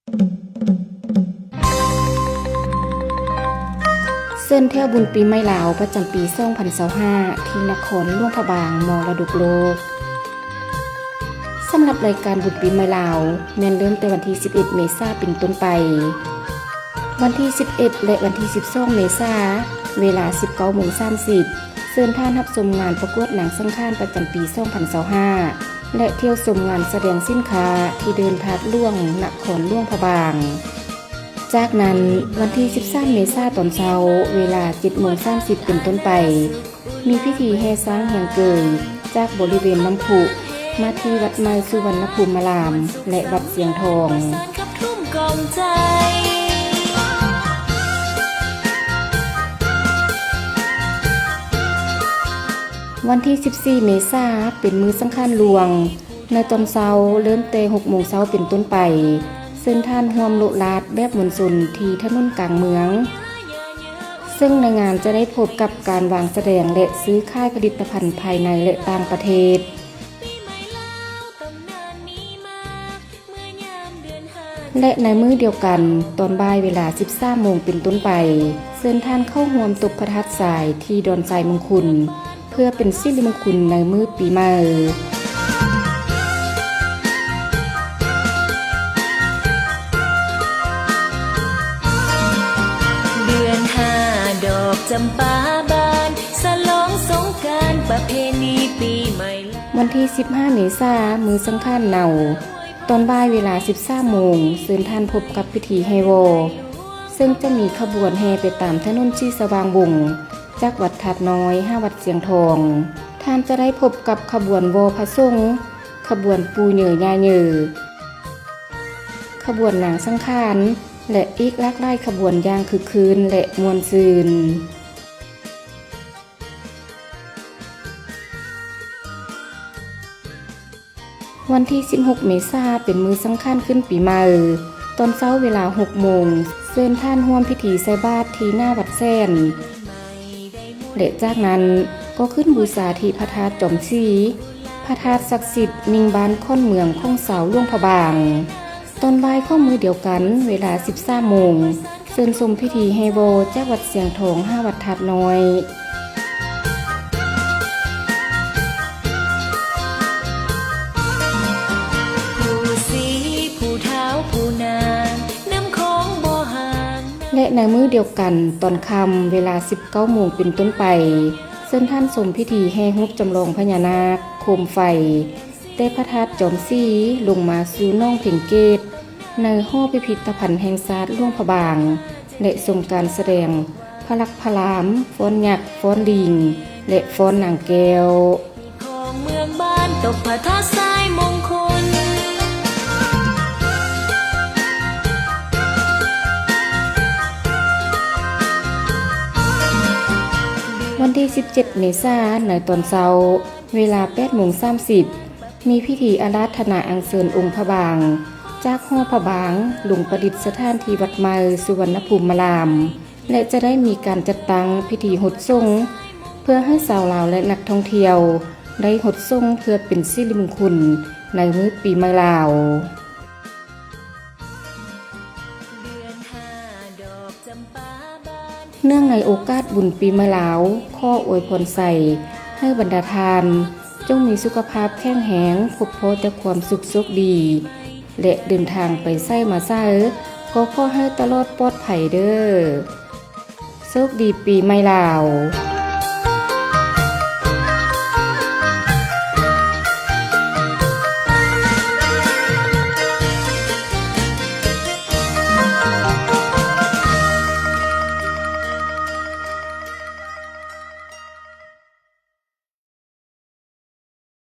ເຊີນທ່ຽວບຸນປີໃໝ່ລາວປະຈຳປີສອງພັນຊາວຫ້າ ທີ່ນະຄອນຫຼວງພະບາງ ມໍລະດົກໂລກ. ສຳລັບລາຍການບຸນປີໃໝ່ລາວ ແມ່ນເລີ່ມແຕ່ວັນທີສິບເອັດເມສາເປັນຕົ້ນໄປ. ວັນທີສິບເອັດ ແລະ ວັນທີສິບສອງເມສາ ເວລາສິບເກົ້າໂມງສາມສິບ ເຊີນທ່ານຮັບຊົມງານປະກວດນາງສັງຂານປະຈຳປີສອງພັນຊາວຫ້າ ແລະ ທ່ຽວຊົມງານສະແດງສິນຄ້າທີ່ເດີ່ນທາດຫຼວງນະຄອນຫຼວງພະບາງ. ຈາກນັ້ນ ວັນທີສິບສາມເມສາຕອນເຊົ້າ ເວລາເຈັດໂມງສາມສິບເປັນຕົ້ນໄປ ມີພິທີແຫ່ຊ້າງແຮງເກີຍຈາກບໍລິເວນນ້ຳພຸ ມາທີ່ວັດໃໝ່ສຸວັນນະພູມາລາມ ແລະ ວັດຊຽງທອງ. ວັນທີສິບສີ່ເມສາ ເປັນມື້ສັງຂານຫຼວງ. ໃນຕອນເຊົ້າ ເລີ່ມແຕ່ຫົກໂມງເຊົ້າເປັນຕົ້ນໄປ ເຊີນທ່ານຮ່ວມໂລະລາດແບບມວນຊົນທີ່ຖະໜົນກາງເມືອງ, ເຊິ່ງໃນງານຈະໄດ້ພົບກັບການວາງສະແດງ ແລະ ຊື້ຂາຍຜະລິດຕະພັນພາຍໃນ ແລະ ຕ່າງປະເທດ. ແລະ ໃນມື້ດຽວກັນ ຕອນບ່າຍເວລາສິບສາມໂມງເປັນຕົ້ນໄປ ເຊີນທ່ານເຂົ້າຮ່ວມຕົບພະທາດຊາຍທີ່ດອນຊາຍມຸງຄຸນ ເພື່ອເປັນສິລິມຸງຄຸນໃນມື້ປີໃໝ່. ເດືອນຫ້າ ດອກຈຳປາບານ ສະຫຼອງສົງການປະເພນີປີໃໝ່. ວັນທີສິບຫ້າເມສາ ມື້ສັງຂານເນົາ ຕອນບ່າຍເວລາສິບສາມໂມງ ເຊີນທ່ານພົບກັບພິທີແຫ່ວໍ ເຊິ່ງຈະມີຂະບວນແຫ່ໄປຕາມຖະໜົນສີສະຫວ່າງວົງ ຈາກວັດທາດນ້ອຍຫາວັດຊຽງທອງ. ທ່ານຈະໄດ້ພົບກັບຂະບວນວໍພະສົງ, ຂະບວນປູ່ເຍີຍ່າເຍີ, ຂະບວນນາງສັງຂານ ແລະ ອີກຫຼາກຫຼາຍຂະບວນຢ່າງຄຶກຄື້ນ ແລະ ມ່ວນຊື່ນ. ວັນທີສິບຫົກເມສາ ເປັນມື້ສັງຂານຂຶ້ນປີໃໝ່. ຕອນເຊົ້າເວລາຫົກໂມງ ເຊີນທ່ານຮ່ວມພິທີໃສ່ບາດທີ່ໜ້າວັດແສນ ແລະ ຈາກນັ້ນກໍຂຶ້ນບູຊາທີ່ພະທາດຈອມສີ, ພະທາດສັກສິດໜິ່ງບ້ານຂອນເມືອງຂອງຊາວຫຼວງພະບາງ. ຕອນບ່າຍຂອງມື້ດຽວກັນ ເວລາສິບສາມໂມງ ເຊີນຊົມພິທີແຫ່ວໍຈາກວັດຊຽງທອງຫາວັດທາດນ້ອຍ. ຜູ້ສີຜູ້ທ້າວຜູ້ນາງ ນ້ຳຂອງບໍ່ຫ່າງ. ແລະ ໃນມື້ດຽວກັນຕອນຄ່ຳ ເວລາສິບເກົ້າໂມງເປັນຕົ້ນໄປ ເຊີນທ່ານຊົມພິທີແຫ່ຮູບຈຳລອງພະຍານາກໂຄມໄຟ ແຕ່ພະທາດຈອມສີລົງມາສູ່ໜອງເພັງເກດ ໃນຫໍພິພິທະພັນແຫ່ງຊາດຫຼວງພະບາງ ແລະ ຊົມການສະແດງພະລັກພະລາມ, ຟ້ອນຍັກ, ຟ້ອນລີງ ແລະ ຟ້ອນນາງແກ້ວ. ຂອງເມືອງບ້ານຕົກພະທາດຊາຍມຸງຄຸນ. ວັນທີສິບເຈັດເມສາ ໃນຕອນເຊົ້າ ເວລາແປດໂມງສາມສິບ ມີພິທີອາລາທະນາອັນເຊີນອົງພະບາງ ຈາກຫໍພະບາງ ລົງປະດິດສະຖານທີ່ວັດໃໝ່ສຸວັນນະພູມມາລາມ ແລະ ຈະໄດ້ມີການຈັດຕັ້ງພິທີຫົດສົງ ເພື່ອໃຫ້ຊາວລາວ ແລະ ນັກທ່ອງທ່ຽວໄດ້ຫົດສົງ ເພື່ອເປັນສິລິມຸງຄຸນໃນມື້ປີໃໝ່ລາວ. ເນື່ອງໃນໂອກາດບຸນປີໃໝ່ລາວ, ຂໍອວຍພອນໄຊໃຫ້ບັນດາທ່ານ ຈົ່ງມີສຸຂະພາບແຂງແຮງ, ພົບພໍ້ແຕ່ຄວາມສຸກໂຊກດີ ແລະ ເດີນທາງໄປໃສມາໃສ ກໍຂໍໃຫ້ຕະຫຼອດປອດໄພເດີ້. ໂຊກດີປີໃໝ່ລາວ.